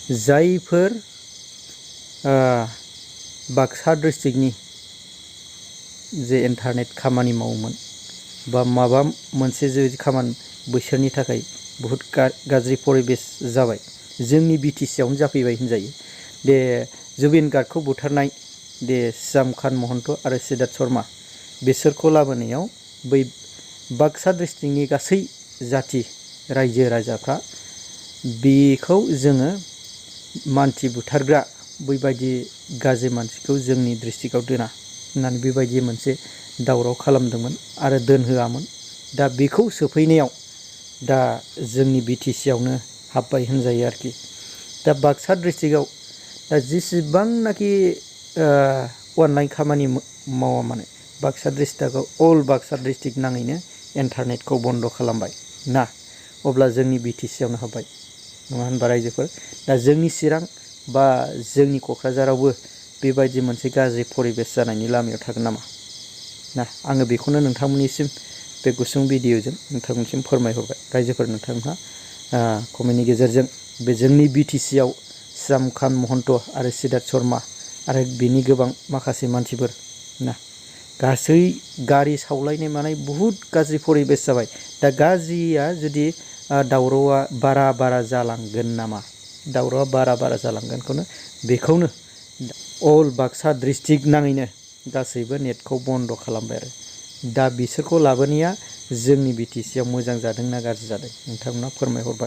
जायफोर बाक्सा डिस्ट्रिक्टनि जे इन्टारनेट खामानि मावोमोन बा माबा मोनसे जे खामानि बैसोरनि थाखाय बहुत गाज्रि परिबेस जाबाय जोंनि BTC आवनो जाफैबाय होनजायो। दे जुबिन गार्गखौ बुथारनाय दे श्याम खान महन्त आरो सिद्धार्थ शर्मा बिसोरखौ लाबोनायाव बै बाक्सा डिस्ट्रिक्टनि गासै जाथि रायजो राजाफ्रा बेखौ जोङो मानसि बुथारग्रा बैबायदि गाज्रि मानसिखौ जोंनि डिस्ट्रिक्टआव दोना होननानै बेबायदि मोनसे दावराव खालामदोंमोन आरो दोनहोआमोन। दा बेखौ सोफैनायाव दा जोंनि BTC आवनो हाबबाय होनजायो आरोखि। दा बाक्सा डिस्ट्रिक्टआव दा जेसेबांनाखि अनलाइन खामानि मावा मानो बाक्सा डिस्ट्रिक्टआव अल बाक्सा डिस्ट्रिक्ट नाङैनो इन्टारनेटखौ बन्द खालामबाय ना, अब्ला जोंनि BTC आवनो हाबबाय नङा होनबा रायजोफोर। दा जोंनि चिरां बा जोंनि क'क्राझारावबो बेबायदि मोनसे गाज्रि परिबेस जानायनि लामायाव थागोन नामा ना, आङो बेखौनो नोंथांमोननिसिम बे गुसुं भिडिअजों नोंथांमोननिसिम फोरमायहरबाय। रायजोफोर नोंथांहा कमेन्टनि गेजेरजों बे जोंनि BTC आव श्याम खान महन्त आरो सिद्धार्थ शर्मा आरो बिनि गोबां माखासे मानसिफोर ना गासै गारि सावलायनाय मानाय बहुद गाज्रि परिबेस जाबाय। दा गाज्रिया जुदि दावरावआ बारा जालांगोन नामा, दावरावआ बारा जालांगोनखौनो बेखौनो अल बाक्सा डिस्ट्रिक्ट नाङैनो गासैबो नेटखौ बन्द खालामबाय आरो। दा बिसोरखौ लाबोनाया जोंनि BTC आव मोजां जादों ना गाज्रि जादों नोंथांमोना फोरमायहरबाय।